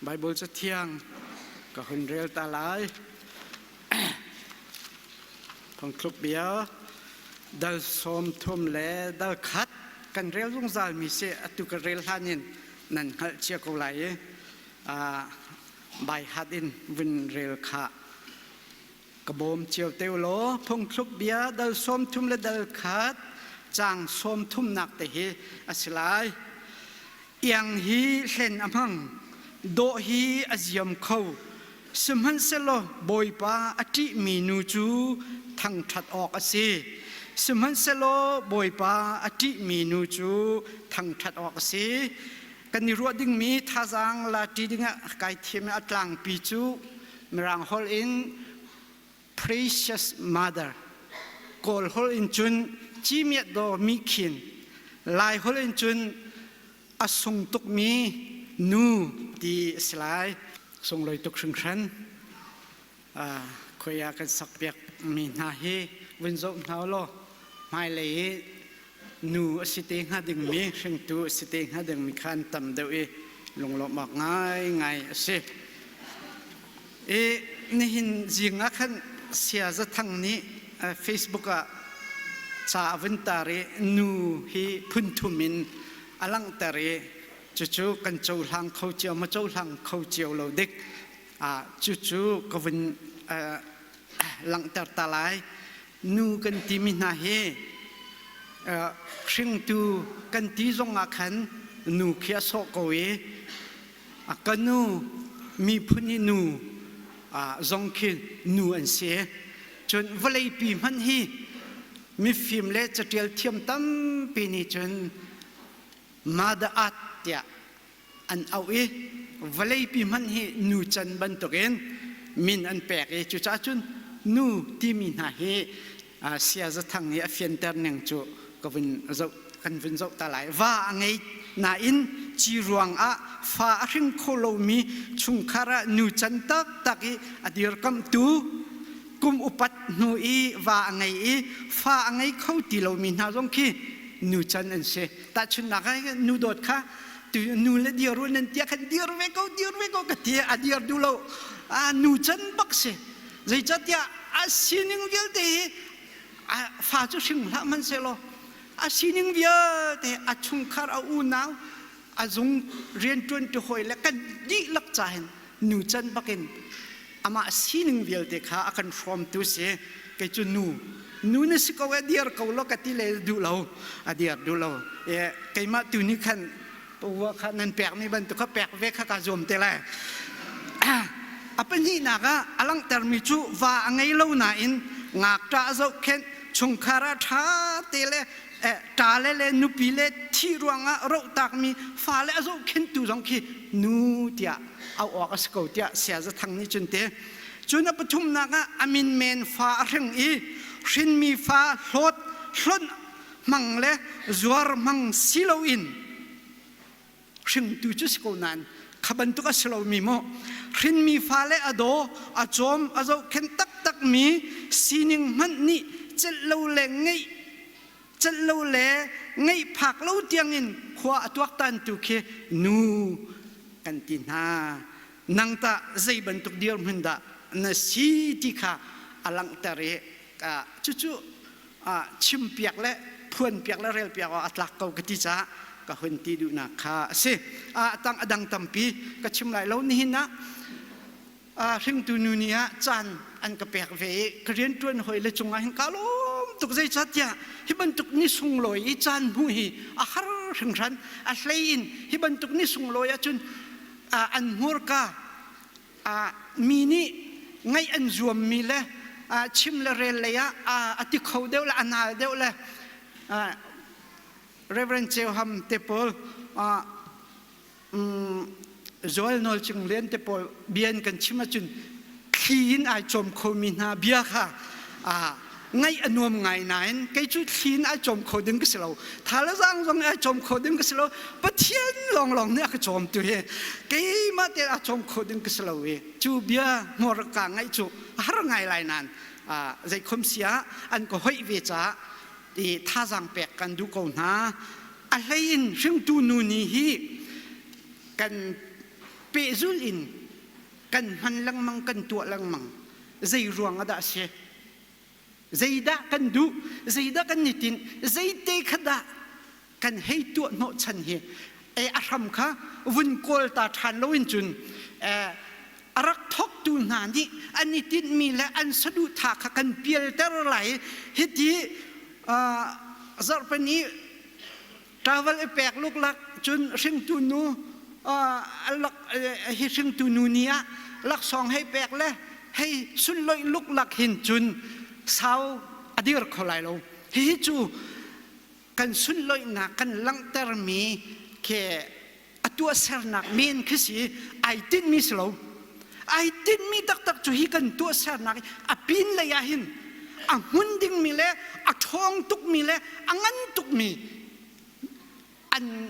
Baibal Cathiang ka hun rel ta lai. Phungthluk bia dal 30 le dal khat kan rel zungzal mi si atu ka rel hlan in nan hngalh cia ko lai i bai hat in vun rel kha ka bawm cio te law phungthluk bia dal 30 le dal khat caang 30nak te hi a si lai. Iang hi hlen a hmang, dawh hi a ziam kho. Sihmanhsehlaw Bawipa a ṭihmi nu cu thangṭhat awk a si. Sihmanhsehlaw Bawipa a ṭihmi nu cu thangṭhat awk a si. Kan i ruah dingmi thazaang la ṭi dingah kai thiam i a tlangpi cu Mirang holh in Precious Mother, Kawl holh in cun Cimiat Daw Mi Khin, Lai holh in cun a sung tukmi nu ti a si lai. Sunglawi tuk hringhran. Khoi ah kan sakpiak mi hna hi vun zoh hna law hmailei i nu a si te hnga dingmi hringtu a si te hnga dingmi kha an tam deuh i lunglawmh awk ngaingai a si. I nihin zing ah khan Saya Za Thang nih Facebook ah ca a vun tar i nu hi phunthum in a langhter i cucu kan cohlang kho cio ma cohlang kho cio lo dik cucu ka vun langhter ta lai. Nu kan timi hna hi hringtu kan ti zong ah khan nu khi a sawh ko i ka nu miphun i nu zong khi nu an si. Cun vawleipi hmanh hi mifim le catial thiam tampi nih cun Mother Earth tiah an auh i vawleipi hmanh hi nu can bantukin min an pek i cucaah cun nu timi hna hi Saya Za Thang nih a fianter ning cu ka vun zoh kan vun zoh ta lai. Va a ngei nain ci ruang ah fa a hring kho lomi chungkhar ah nu can taktak i a dirkamhtu kum upat hnu i va a ngei i fa a ngei kho ti lomi hna zong khi nu can an si. Tahchunhnak ah nu dawt kha nu le dir u nan tia khan dir ve ko dir ve ko ka ti a dir duh lo a nu can bak si zeicahtiah a sining vialte hi fa cu hring hlah hmanhsehlaw a sining vialte a chungkhar a unau a zung rianṭuan ti hawi le kan dihlak ca hin nu can bakin amah sining vialte kha a kan hrawmtu si kei cu nu nu na si ko e dir ko lo ka ti le duh lo a dir duh lo e keimah tu nih khan wa kha nan pekmi bantuk kha pek ve kha ka zuam te lai a pahnihnak ah a langhtermi cu va a ngei lo nain ngakṭah zohkhenh chungkhar ah ṭha te le ṭale le nupi le thih ruangah rohtakmi fale a zohkhenhtu zong khi nu tiah auh awk a si ko tiah Saya Za Thang nih cun te cun a pathumnak ah a min men fa a hring i hrinmi fa hlawt hlonh hmang le zuar hmang si loin hringtu cu si ko nain kha bantuk a si lomi maw hrinmi fale a daw a cawm a zohkhenh taktakmi sining hmanh nih celh lo le ngeih celh lo le ngeih phak lo tiangin khua a tuaktantu khi nu kan ti hna nang tah zei bantuk dirhmun dah na si ti kha a langhter i cucu chimpiak le phuanpiak le relpiak awk a tlak ko ka ti caah ka hun ti duhnak kha a si. A tang a dang tampi ka chim lai lo nihin ah hringtu nu nih ah caan an ka pek ve i ka rianṭuan hawi le cungah hin ka lawm tuk zeicahtiah hi bantuk ni sunglawi i caan hmuh hi a har hringhran a hlei in hi bantuk ni sunglawi ahcun an hmurka mi nih ngaih an zuammi le chim le rel lei ah a ti kho deuh le a nal deuh le Reverend Ceu Ham te pawl Joel Nawl Cung Lian te pawl bia in kan chim ahcun thli in ai cawm khomi hna bia kha ngaih a nuam ngai nain kei cu thli in ai cawm kho ding ka si lo thalazang zong ai cawm kho ding ka si lo Pathian lawnglawng nih a ka cawm tu hi keimah te a cawm kho ding ka si lo i cu bia hmur ka ngaih cu a har ngai lai nain zeikhom sia an ka hoih ve caah i thazaang pek kan duh ko hna a hlei in hringtu nu ni hi kan. Pehzul in kan hman lengmang, kan tuah lengmang. Zei ruang ah dah a si? Zeidah kan duh? Zeidah kan i tinh? Zeite kha dah kan hei tuah hnawhchan hi? E a hram kha vun kawl ta ṭhan loin cun a rak thawktu hna nih an i tinhmi le an saduhthah kha kan pialter lai. Hiti zarhpini travel i pek luklak cun hringtu nu hi hringtu nu ni ah laksawng hei pek le hei sunloih luklak hin cun sau a dir kho lai lo. Hihi cu kan sunloihnak kan langhtermi khi a tuahsernak men khi si, ai tinhmi si lo. Ai tinhmi taktak cu hi kan tuahsernak a pin lei ah hin a hmun dingmi le a ṭhawng tukmi le a ngan tukmi an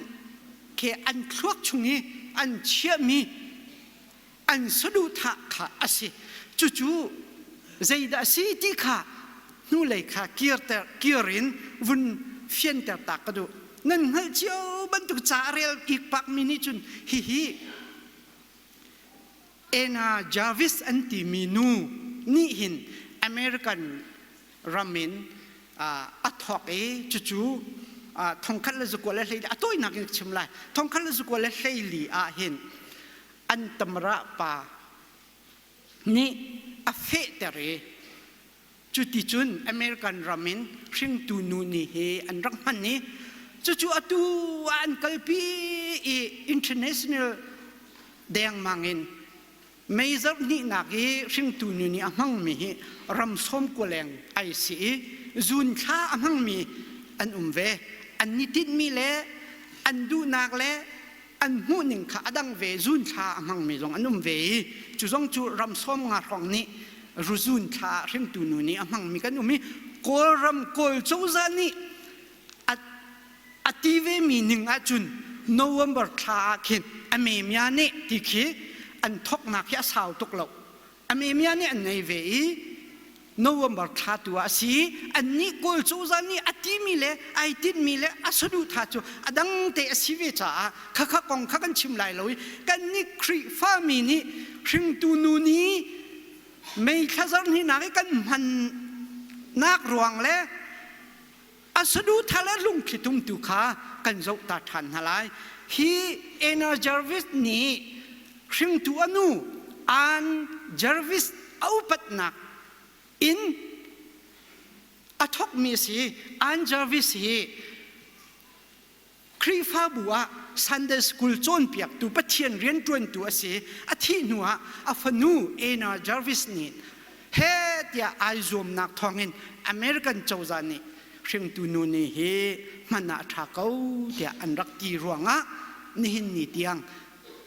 ke an thluak chung i an chiahmi an saduhthah kha a si. Cucu zeidah a si ti kha hnulei kha kirter kir in vun fianter ta ka duh. Nan hngalh cio bantuk ca a rel ikpakmi nih cun hihi Anna Jarvis an timi nu nih hin American ram in a thawk i cucu 1914 a tawinak in ka chim lai, 1914 ah hin an tamrah pa nih a fehter i cuticun American ram in hringtu nu nih hi an rak hman i cucu atu ah an kalpi i international dengmang in mei zarh hnihnak i hringtu nu nih a hmangmi hi ram sawm kualeng ai si i zun thla a hmangmi an um ve. An ni tinhmi le an duhnak le an hmuhning kha a dang ve. Zun thla a hmangmi zong an um ve i cu zong cu ram 50 hrawng nih ruzun thla hringtu nu nih a hmangmi kan um i Kawlram Kawl cozah nih a ti ve mi ning ahcun November thla ah khin Amemia nih ti khi an thoknak hi a sau tuk lo. Amemia nih an ngei ve i November thla tu ah a si. Annih Kawl cozah nih a timi le ai tinhmi le a saduhthah cu a dang te a si ve caah khakha kong kha kan chim lai lo i kannih Khrihfami nih hringtu nu nih mei thlazar hninak i kan hmannak ruang le a saduhthah le lungthli tum tu kha kan zoh ta ṭhan hna lai. Hi Anna Jarvis nih hringtu a nu Ann Jarvis a upatnak in a thawkmi a si. Ann Jarvis hi Khrihfabu ah Sunday School cawnpiaktu, Pathian rianṭuantu a si. A thih hnuah a fanu Anna Jarvis nih he tiah ai zuamnak thawngin American cozah nih hringtu nu nih hi hman ah a ṭha ko tiah an rak ti ruangah nihin ni tiang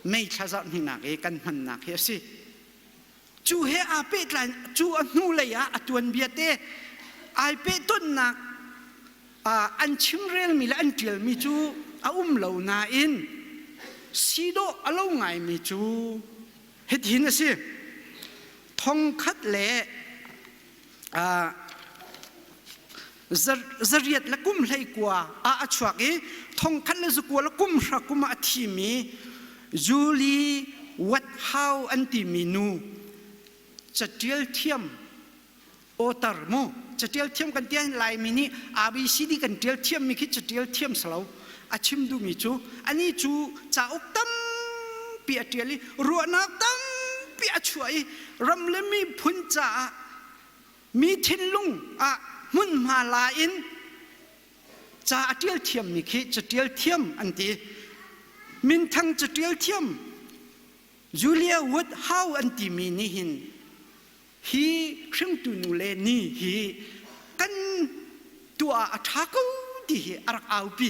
May thla zarh hninak i kan hmannak hi a si. Cu he aa pehtlai cu a hnulei ah a tuanbia te ai pehtonnak an chimrelmi le an ṭialmi cu a um lo nain si dawh a lo ngaimi cu hitihin a si. Thongkhat le 819 ah a chuak i 1029 kum ah a thimi Julie Wathau an timi nu caṭial thiam author mu caṭial thiam kan ti ahhin Laimi nih ABCD kan ṭial thiammi khi caṭial thiam si lo. A chim duhmi cu anih cu cauk tampi a ṭial i ruahnak tampi a chuah i ram le miphun caah mi thinlung ah hmunhma la in ca a ṭial thiammi khi caṭial thiam an ti. Minthang caṭial thiam Julia Wood Howe an timi nih hin hi hringtu nu le ni hi kan tuah ah a ṭha ko ti hi a rak aupi.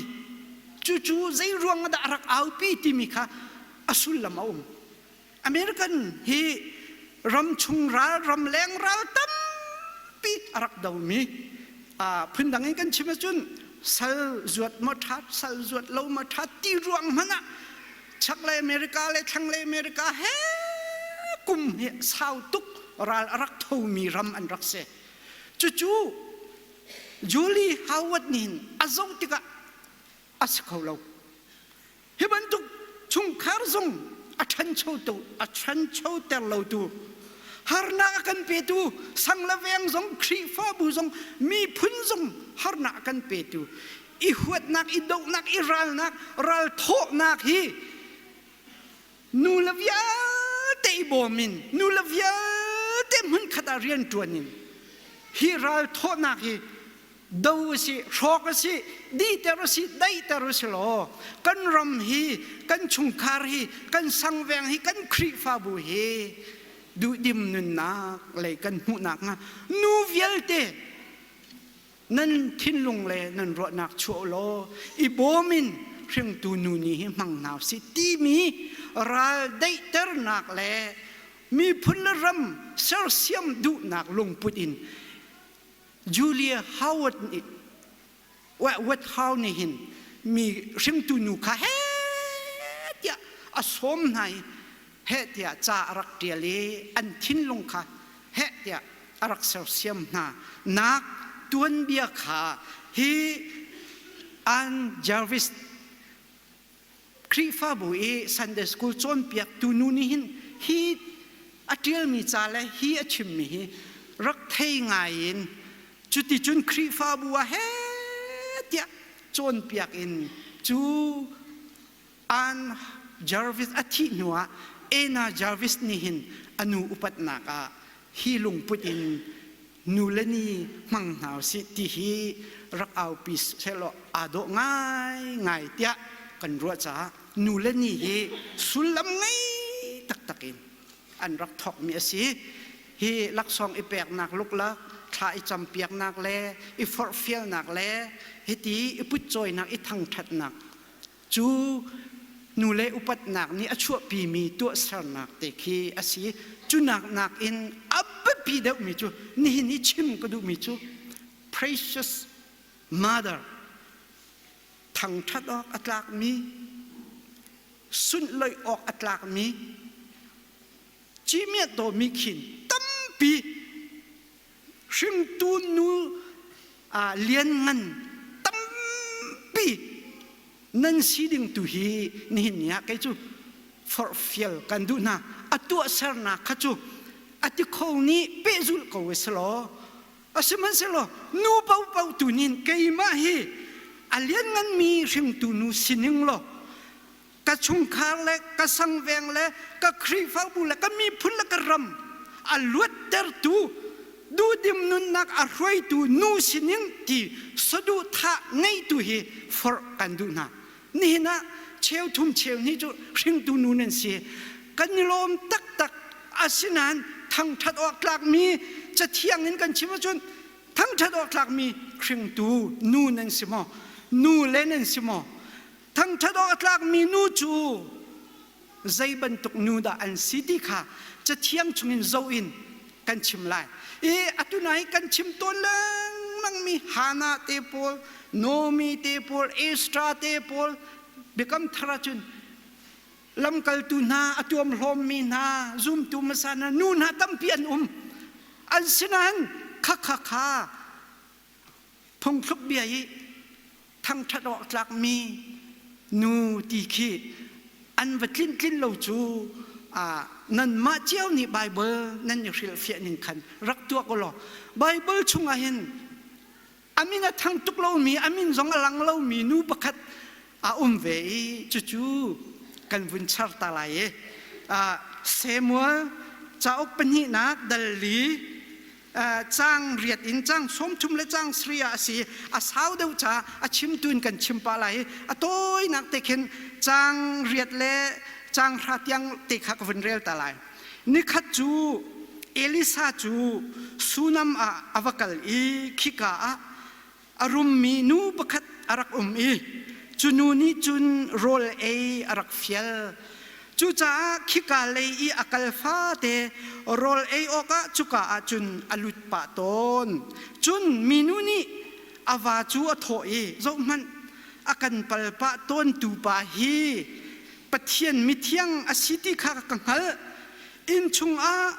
Cucu zei ruang dah a rak aupi timi kha a sullam a um. American hi ramchung ral, ramleng ral tampi a rak domi. Phundang in kan chim ahcun sal zuat maw ṭhat, sal zuat lo maw ṭhat ti ruang hmanh ah chaklei America le thlanglei America he kum hi sau tuk ral a rak thomi ram an rak si. Cucu Julie Howard nih hin a zoh tikah a si kho lo. Hi bantuk chungkhar zong a ṭhancho a ṭhanchoter lotu harnak a kan petu sang le veng zong Khrihfabu zong miphun zong harnak a kan petu i huatnak i dohnak i ralnak ralthawhnak hi nu le vialte i bawm in nu le vialte hmunkhat ah rian ṭuan in hi ralthawhnak hi do a si hrawk a si diter a si daihter a si law kan ram hi kan chungkhar hi kan sangveng hi kan Khrihfabu hi duhdim nunnak lei kan hmuhnak hnga nu vialte nan thinlung le nan ruahnak chuah law i bawm in hringtu nu nih hi hmang hna usih timi ral daihternak le miphun le ram sersiam duhnak lungput in Julia Howard nih Woodhouse nih hin mi hringtu nu kha he tiah a sawm hna i heh tiah ca a rak ṭial i an thinlung kha heh tiah a rak sersiam hna nak tuanbia kha hi Ann Jarvis Khrihfabu i Sunday School cawnpiaktu nu nih hin hi a ṭialmi ca le hi a chimmi hi rak thei ngai in cuticun Khrihfabu ah heh tiah cawnpiak in cu Ann Jarvis a thih hnuah Anna Jarvis nih hin a nu upatnak ah hi lungput in nu le ni hmang hna usih ti hi rak aupi sehlaw aa dawh ngaingai tiah kan ruah caah nu le ni hi sullam ngei taktak in an rak thawkmi a si. Hi laksawng i peknak luklak, thla i campiaknak le i forhfialnak le hiti i putcawinak i thangṭhatnak cu nu le upatnak nih a chuahpimi tuahsernak te khi a si. Cu nak nakin a biapi deuhmi cu nihin i chim ka duhmi cu precious mother thangṭhat awk a tlakmi sunhlawih awk a tlakmi cihmiah dawmi khin tampi hringtu nu lianngan tampi nan si ding tu hi nihin ni ah kei cu forhfial kan duh hna. A tuahsernak kha cu a ti kho nih pehzulh ko a si law sihmanhsehlaw nu paohpaoh tu nih keimah hi a liannganmi hringtu nu sining law ka chungkhar le ka sangveng le ka Khrihfabu le ka miphun le ka ram a luattertu duhdim nunnak a hruaitu nu sining ti saduhthah ngeitu hi forh kan duh hna. Nihin ah cheu thum cheu hnih cu hringtu nu nan si. Kan i lawm taktak. Asinain thangṭhat awk tlakmi cathiang in kan chim ahcun thangṭhat awk tlakmi hringtu nu nan si maw? Nu le nan si maw? Thangṭhat awk a tlakmi nu cu zei bantuk nu dah an si ti kha Cathiang chungin zoh in kan chim lai. I atu nai kan chim tawn lengmangmi Hannah te pawl, Naomi te pawl, Esther te pawl, Biakam Thar ahcun lamkaltu hna, a tuamhlawmmi hna, zumtu hmasa hna, nu hna tampi an um. An sinain kha kha kha phungthluk bia i thangṭhat awk tlakmi nu ti khi an va tlinh tlin lo cu nanmah cio nih Baibal nan i hrilhfiah ning khan rak tuak u law Baibal chungah hin a min a thang tuk lomi a min zong a lang lomi nu pakhat a um ve i cucu kan vun char ta lai i Samuel cauk pahnihnak dal li Caang riat in caang 30 le caang sarih ah a si. A sau deuh caah a chimtu in kan chim pah lai i a tawinak te khin caang riat le caang hra tiang te kha ka vun rel ta lai. Nikhat cu Elisa cu Sunam ah a va kal i khika ah a rummi nu pakhat a rak um i cu nu nih cun rawl ei a rak fial. Cucaah khika lei i a kal fate rawl ei awkah cuka ah cun a lut pah tawn. Cun minu nih a va cu a thawh i, Zohhmanh, a kan pal pah tawntu pa hi Pathian mithiang a si ti kha ka hngalh. Inn chungah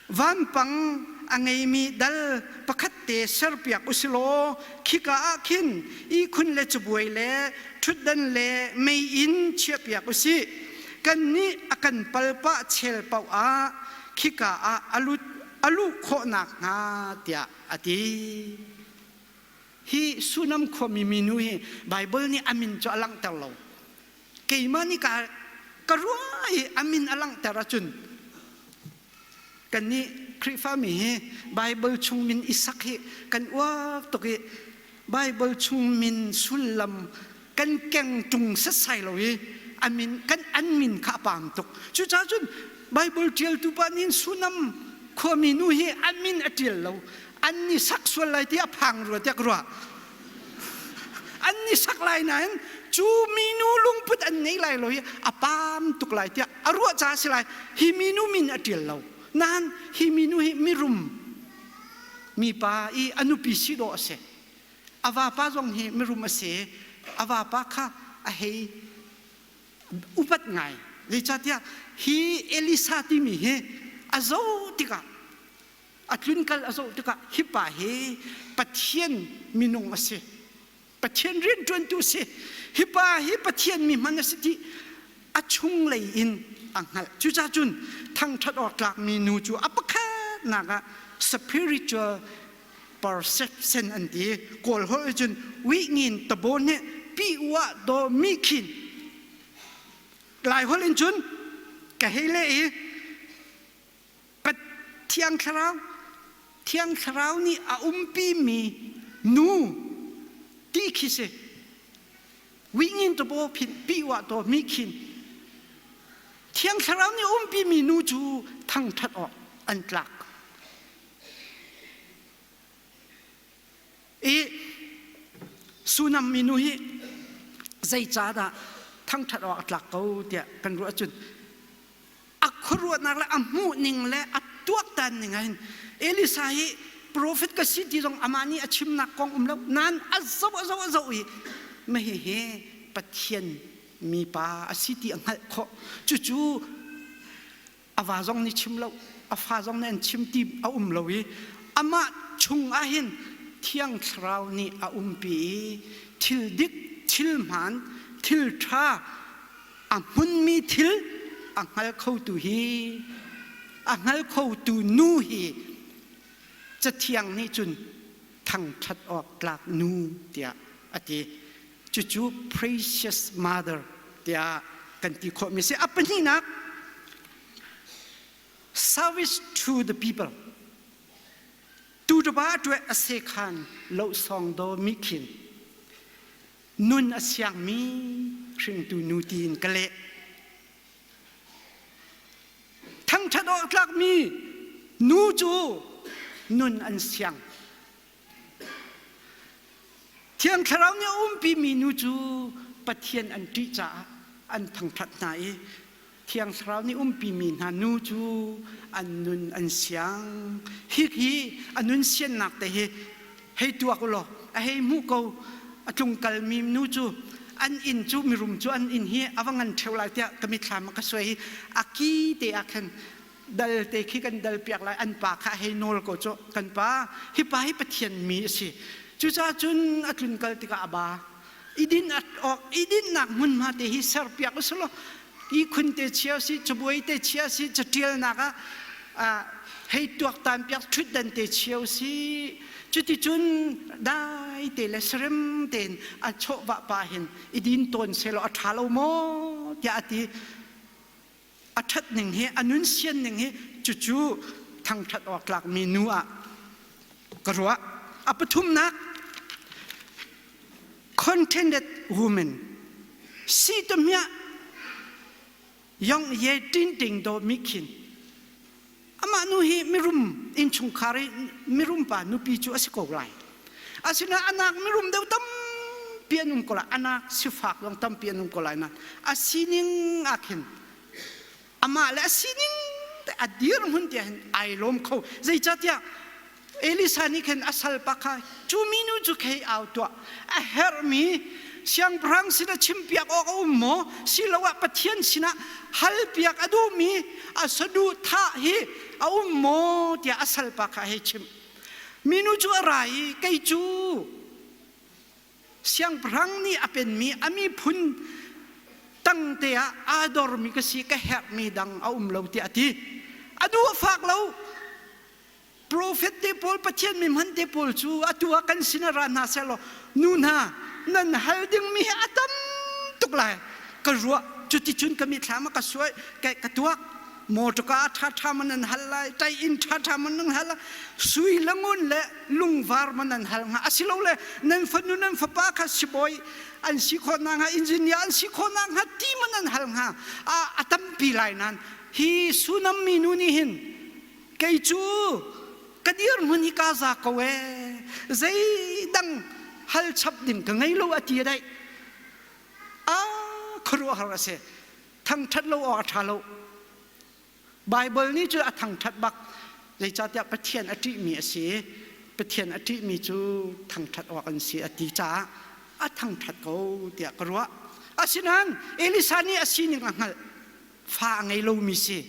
Vampang a ngeimi dal pakhat te serpiak usilaw khika ah khin ihkhun le cabuai le ṭhutdan le meiinn chiahpiak usih. Kannih a kan palpah chel paoh ah khika ah a lut a luh khawh nakhnga tiah a ti. Hi Sunam khuami minu hi Baibal nih a min cu a langhter lo. Keimah nih ka ka ruah i a min a langhter ahcun kannih Khrihfami hi Baibal chung min i sak hi kan uar tuk i Baibal chung min sullam kan keng ṭung setsai lo i a min kan an min kha a paam tuk. Cucaah cun Baibal ṭialtu pa nih Sunam khuami nu hi a min a ṭial lo. An ni sak sual lai ti a phang rua tiah ka ruah. An ni sak lai nain cu minu lungput an ngei lai lo i a paam tuk lai tiah a ruah caah a si lai. Hi minu min a ṭial lo. Nain hi minu hi mirum mipa i a nupi si dawh a si. A vapa zong hi mirum a si. A vapa kha a hei upat ngai. Zeicahtiah hi Elisa timi hi a zoh tikah a tlunkal a zoh tikah hi pa hi Pathian minung a si. Pathian rianṭuantu a si. Hi pa hi Pathian mi hman a si ti a chunglei in a hngalh. Cucaah cun thangṭhat awk tlakmi nu cu a pakhatnak ah spiritual perception an ti. Kawl holh cun wihngin tabo nih pi uah daw mi khin. Lai holh in cun ka hei le i Thiang Thlarau Thiang Thlarau nih a umpimi nu ti khi si. Wingin to bo phin pi wa to mi khin. Thiang Thlarau nih umpimi nu cu thangthat awk an tlak. I Sunam minu hi zeicahdah thangthat awk a tlak ko tiah kan ruah ahcun a khuaruahnak le a hmuhning le a tuaktan ning ahhin Elisa hi profet ka si ti zong amah nih a chimnak kong um lo nain a zoh a zoh a zoh i mah hihi Pathian mipa a si ti a hngalh khawh. Cucu a va zong nih chim lo a fa zong nih an chim ti a um lo i amah chung ah hin Thiang Thlarau nih a umpi i thil dik thil hmaan thil ṭha a hmunmi thil a hngal khotu hi a hngal khotu nu hi Cathiang nih cun thangṭhat awk tlak nu tiah a ti. Cucu precious mother tiah kan ti khawhmi a si. A pahnihnak, service to the people. Tu ba ṭueh a se khan lo song do mi khin nun a siangmi hringtu nu tiin ka leh. Thangṭhat awk tlakmi nu cu nun an siang. Thiang Thlarau nih a umpimi nu cu Pathian an ṭih caah an thangṭhat hna i Thiang Thlarau nih umpimi hna nu cu an nun an siang. Hihi a nun siannak te hi hei tuak u law a hei hmuh ko a tlungkalmi nu cu an inn cu mirum cu an inn hi a va ngan ṭheo lai tiah ka mitthlam a ka suai i a ki te ah khan dal te khi kan dal piak lai an pa kha hei nawl ko cu kan pa hi pa hi Pathian mi a si cucaah cun a tlunkal tikah a ba i din awk i dinnak hmunhma te hi serpiak usulaw ihkhun te chia si cabuai te chia si catialnak ah hei tuaktan piak ṭhutdan te chio si cuticun dai te le serem tein a chawhvah pa hin i din tawn selaw a ṭha lo maw tiah a ti a ṭhat ning hi a nun sian ning hi cucu thangṭhat awk tlakmi nu ah ka ruah. A pathumnak contented woman si tamiah yong ye tin ting do mi khin amah nu hi mirum innchungkhar i mirum pa nupi cu a si ko lai asinain anak mirum deuh tampi an um ko lai anak sifak zong tampi an um ko lai nain a sining ah khin amah le a sining te a dirhmun tiah hin ai lawm kho zeicahtiah Elisa nih khin a salpa kha cu minu cu khei au tuah a herhmi siangpahrang sinah chimpiak awk a um maw siloah Pathian sinah halpiak a duhmi a saduhthah hi a um maw tiah a salpa kha a hei chimh minu cu a ra i kei cu siangpahrang nih a penmi a miphun. Tangte ah aa dormi ka si, ka herhmi dang a um lo tiah a ti. A duh a fak lo. Profet te pawl, Pathian mi hman te pawl cu atu ah kan sin ah ra hna sehlaw nu hna nan hal dingmi hi a tam tuk lai. Ka ruah cuticun ka mithlam ah ka suai ka tuak. Motorka a ṭhaṭha man nan hal lai, ṭai inn ṭhaṭha man nan hal lai, sui le ngun le lungvar man nan hal hnga. Asilole nan fanu nan fapa kha sibawi an si khawh nakhnga, engineer an si khawh nakhnga ti man nan hal hnga. A tampi lai nain hi Sunam minu nih hin kei cu ka dirhmun hi kaa za ko ee, zeidang hal chap ding ka ngei lo a ti a daih. Ah, khuaruahhar a si. Thangṭhat lo awk a ṭha lo. Baibal nih cun a thangṭhat bak. Zeicahtiah Pathian a ṭihmi a si i Pathian a ṭihmi cu thangṭhat awk an si a ti caah a thangṭhat ko tiah ka ruah. Asinain Elisa nih a sining a hngalh. Fa a ngei lomi si.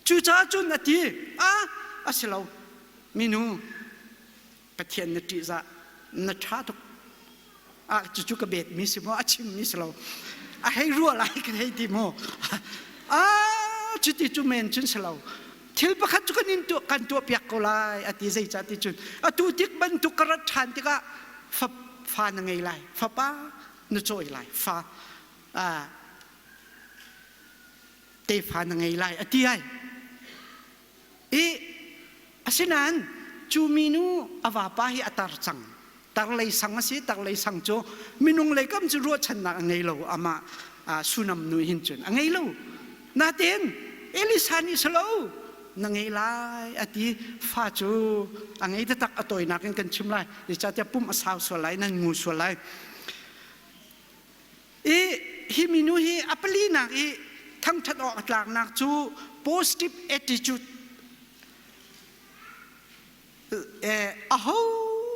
Cucaah cun a ti, ah, a si lo. Minu, Pathian na ṭihzah na ṭha tuk. Ah, cucu ka betmi si maw, a chimmi si lo. A hei ruah lai ka hei ti maw. Ah, cuti cu men cun si lo. Thil pakhat cu kan in tuah kan tuah piak ko lai a ti zeicah ti cun atu tik bantuk ka rat ṭhan tikah fa, fa na ngei lai fapa na cawi lai fa ah, tefa na ngei lai a ti ai i asinain cu minu a vapa hi a tar cang tar lei sang a si tar lei sang cu minung lei kam cu ruahchannak a ngei lo amah sunam nu hin cun a ngei lo natein Elisa nih salo na ngei lai a ti fa cu a ngei taktak a tawinak in kan chim lai zeicahtiah pum a sau sual lai nan ngu sual lai I hi minu hi a palinak i thangṭhat awk a tlaknak cu positive attitude aho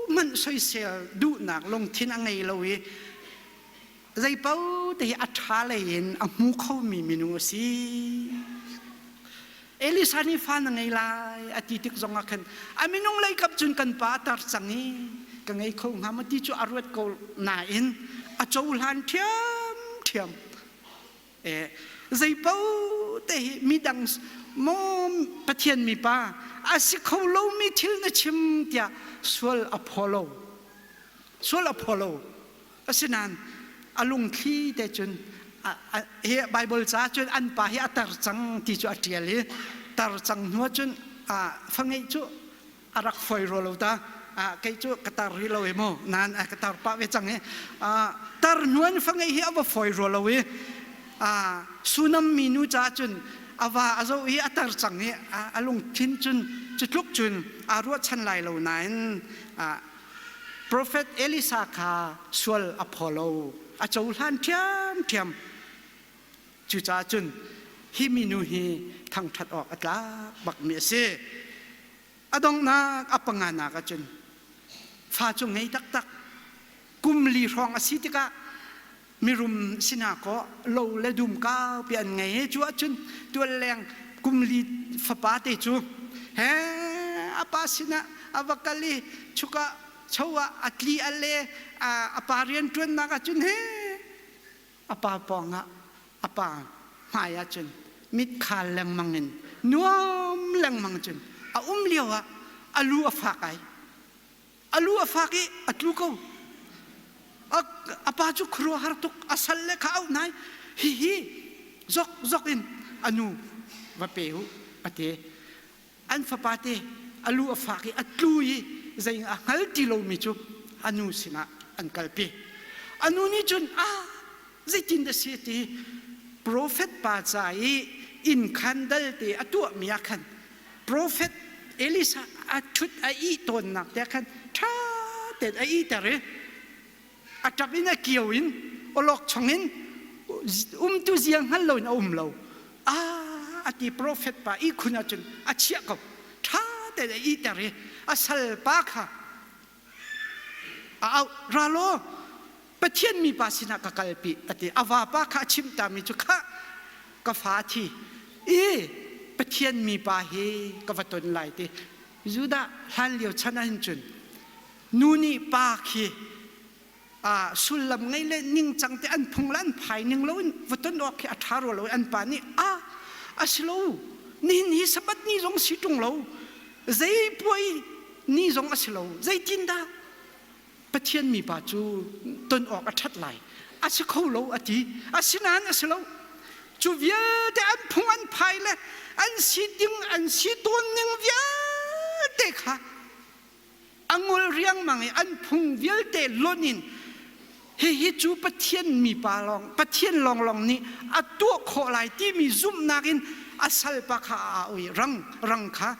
hmanh soisel duhnak lungthin a ngei lo i zeipaoh te hi a ṭha lei in a hmu khomi minung a si. Elisa nih fa na ngei lai a ti tik zong ah khan a minung lei kap cun kan pa a tar cang i ka ngei kho hnga maw ti cu a ruat ko nain a cohlan ṭhiamṭhiam. Eh, zeipaoh te hi midang maw Pathian mipa a si kho lomi thil na chim tiah sual a phaw lo. Sual a phaw lo. Asinain a lungthli te cun hi Baibal ca cun an pa hi a tar cang ti cu a ṭial i tar cang hnu cun fa ngeih cu a rak foi rua lo ta kei cu ka tar rih lo i mu nain ka tar pah ve cang i tar hnu an fa ngeih hi a va foi rua lo i Sunam minu ca cun a va a zoh i a tar cang i a lungthin cun cu tluk cun aa ruahchan lai lo nain Profet Elisa kha sual a phaw lo, a cohlan ṭhiamṭhiam. Cucaah cun hi minu hi thangṭhat awk a tlak bakmi a si. A donghnak a panganak ah cun fa cu ngei taktak. Kum li hrawng a si tikah mirum sinah kaw lo le dum kaupi an ngei i cu ahcun tualleng kum li fapa te cu he a pa sinah a va kal i chuk ah cho ah a tli a le a pa rian ṭuannak ahcun he a pa pawng ah a pa hmai ahcun mit khal lengmang in nuam lengmang cun a um lio ah a lu a fak ai A lu a fak i a tlu ko. A pa cu khuaruahhar tuk a sal le kha auh nai hihi zok zok in a nu va pe u a ti. An fapa te a lu a fak i a tlu i zei a hngal ti lomi cu a nu sinah an kalpi. A nu nih cun ah zeitin dah si ti profet pa ca i inn khan dal te a tuahmi ah khan Profet Elisa a ṭhut a ih tawnnak te khan ṭha tein a ihter i a ṭap in a kio in awlokchong in umtu zia hngal loin a um lo. Ah a ti profet pa ihkhun ah cun a chiah ko. Ṭha tein a ihter i a salpa kha a auh ra law Pathian mipa sinah ka kalpi a ti. A vapa kha a chimh tami cu khah ka fa thi i Pathian mipa hi ka va ton lai ti. Judah hlan lio chan ahhin cun nu nih pa khi Sullam ngei le ningcang te an phung le an phai ning loin va ton awk khi a ṭha rua lo i an pa nih a a si lo, nihin hi Sabbath ni zong si ṭung lo, zei puai ni zong a si lo, zeitindah Pathian mipa cu ton awk a ṭhat lai? A si kho lo, a ti. Asinain a si lo, cu vialte an phung an phai le an si ding an si tawn ning vialte kha a ngol riangmang i an phung vialte lonh in hihi cu Pathian mipa lawng, Pathian lawnglawng nih a tuah khawh lai timi zumhnak in a salpa kha a au i rang rang kha,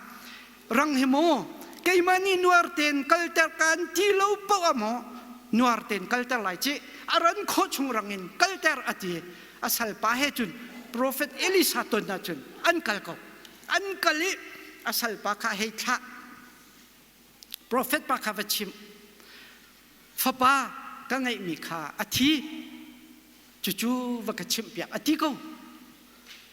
"Rang hi maw keimah nih nuar tein kalter kaan ti lo poah maw nuar tein kalter lai ci, a ran khawh chung rang in kalter," a ti. A salpa he cun profet Elisa ton ahcun an kal ko. An kal i a salpa kha hei thlah, "Profet pa kha va chim, fapa ka ngeihmi kha a thi, cucu va ka chimhpiak," a ti ko.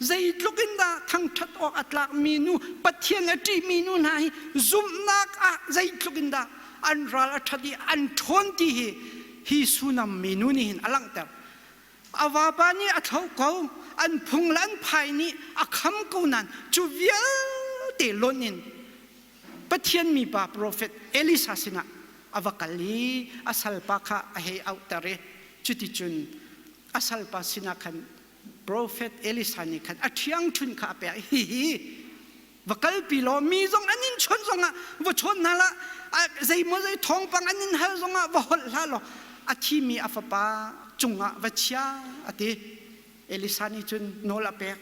Zeitluk in dah thangṭhat awk a tlakmi nu, Pathian a ṭihmi nu hna hi zumhnak ah zeitluk in dah an ral a ṭhat i an ṭhawn ti hi hi Sunam minu nih hin a langhter. A vapa nih a thlo ko, an phung le an phai nih a kham ko nain cu vialte lonh in Pathian mipa profet Elisa sinah a va kal i a salpa kha a hei auhter i cuticun a salpa sinah khan profet Elisa nih khan a ṭhiangṭhunh kha a pek. "Hihi va kalpi law mi zong an in chawnh zongah va chawn hna hlah, zeimaw zei thawngpang an in hal zongah va holh hlah law a thimi a fapa cungah va chia," a ti. Elisa nih cun nawl a pek.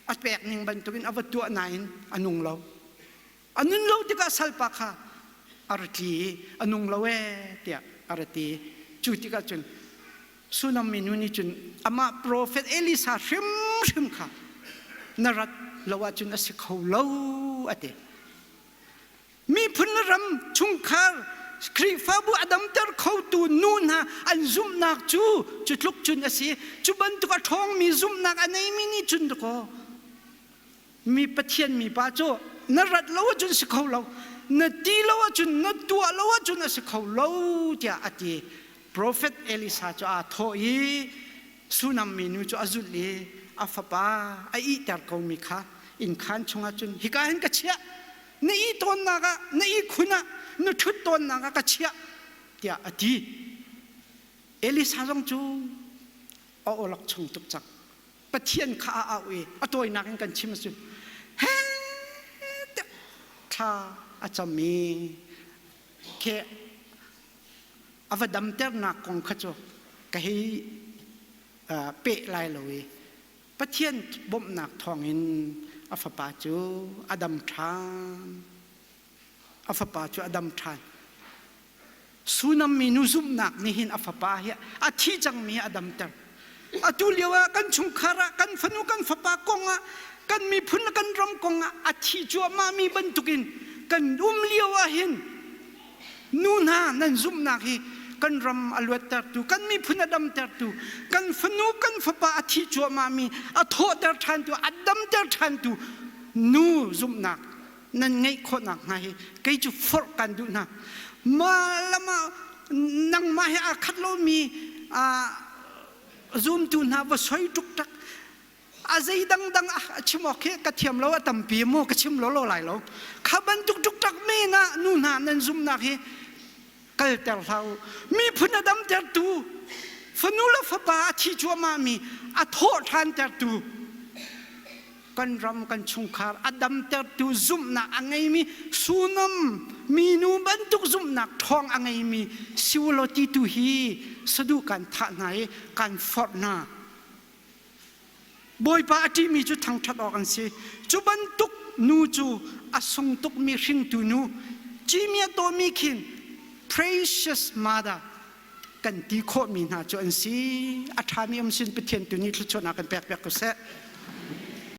A pek ning bantukin a va tuah nain a nung lo. A nun lo tikah salpa kha a ra tli i, "A nung lo ee," tiah a ra ti. Cu tikah cun Sunam minu nih cun amah profet Elisa hrimhrim kha na rat lo ahcun a si kho lo a ti. Miphun le ram, chungkhar, Khrihfabu a damter khotu nu hna an zumhnak cu cu tluk cun a si. Cu bantuk a ṭhawngmi zumhnak a neimi nih cun dakaw mi Pathian mipa cu na rat lo ahcun si kho lo, na ti lo ahcun, na tuah lo ahcun a si kho lo tiah a ti. Profet Elisa cu aa thawh i Sunam minu cu a zulh i a fapa a ihter komi kha innkhaan chungah cun, "Hika hin ka chiah, na ih tawnnak ah, na ihkhun ah, na ṭhut tawnnak ah ka chiah," tiah a ti. Elisa zong cu a awlok chung tuk cang. Pathian kha a auh i a tawinak in kan chim ahcun he tiah thla a cam i khi a va damternak kong kha cu ka hei peh lai lo i Pathian bawmhnak thawngin a fapa cu a dam ṭhan. A fapa cu a dam ṭhan. Sunam minu zumhnak nih hin a fapa hi a thi cangmi a damter. Atu lio ah kan chungkhar ah kan fanu kan fapa kong ah kan miphun le kan ram kong ah a thi cuahmah mi bantukin kan um lio ah hin nu hna nan zumhnak hi kan ram a luattertu, kan miphun a damtertu, kan fanu kan fapa a thi cuahmah mi a thawhter ṭhantu, a damter ṭhantu nu zumhnak nan ngeih khawh nakhnga hi kei cu forh kan duh hna. Mah lam ah nangmah he aa khat lomi zumtu hna va soi ṭukṭak a zei dangdang a chim awk hi ka thiam lo, a tampi mu, ka chim lo lo lai lo. Kha bantuk ṭukṭak men ah nu hna nan zumhnak hi kalter hlah u. Miphun a damtertu, fanu le fapa a thi cuahmahmi a thawh ṭhantertu, kan ram kan chungkhar a damtertu zumhnak a ngeimi Sunam minu bantuk zumhnak ṭhawng a ngeimi siulaw ti tu hi saduh kan thah hna i kan forh hna. Bawipa a ṭihmi cu thangṭhat awk an si. Cu bantuk nu cu a sung tukmi hringtu nu, cimia tawmi khin precious mother kan ti khawhmi hna cu an si. A ṭhami um sin Pathian tu nih thluachuahnak kan pek piak ko seh.